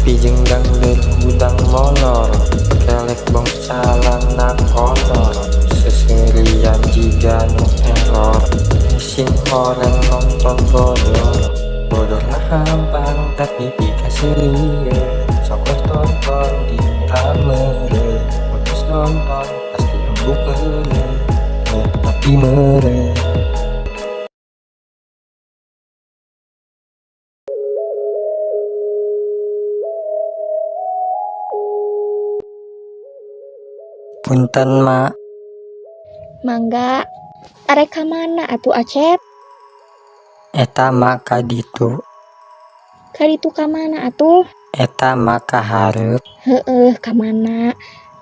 Ngopi jeung dangder hudang molor. Kelek bong calana kolor. Seuseurian jiga nu error. Sing horeng nonton bodor. Bodorna hampang tapi pikaseurieun. Sok weh tonton dipita meureuh. Mun geus nonton pasti embung euleuh. Tapi meureuh. Punten, Mak. Mangga, arek ka mana atuh, Acep? Eta, Mak, ka ditu. Ka ditu ka mana atuh? Eta, Mak, ka hareup. Heueuh, ka mana?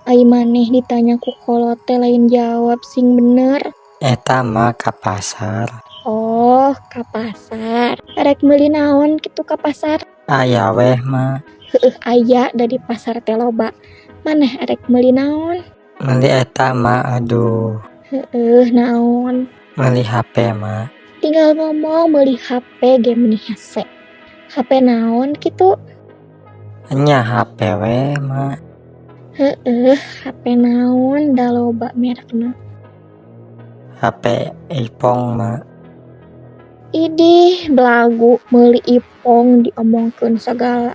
Ai maneh ditanya ku kolot teh lain jawab sing bener. Eta, Mak, ka pasar. Oh, ka pasar. Arek meuli naon kitu ka pasar? Aya weh, Mak. Heueuh, aya da di pasar teh loba. Maneh arek meuli naon? Meuli eta, Mak, aduh. Heueuh, naon? Meuli HP, Mak. Tinggal ngomong meuli HP ge meuni hese. HP naon kitu? Nya HP we, Mak. Heueuh, HP naon da loba merekna. HP iPhone, Mak. Idih, belagu meuli iPhone diomongkeun sagala.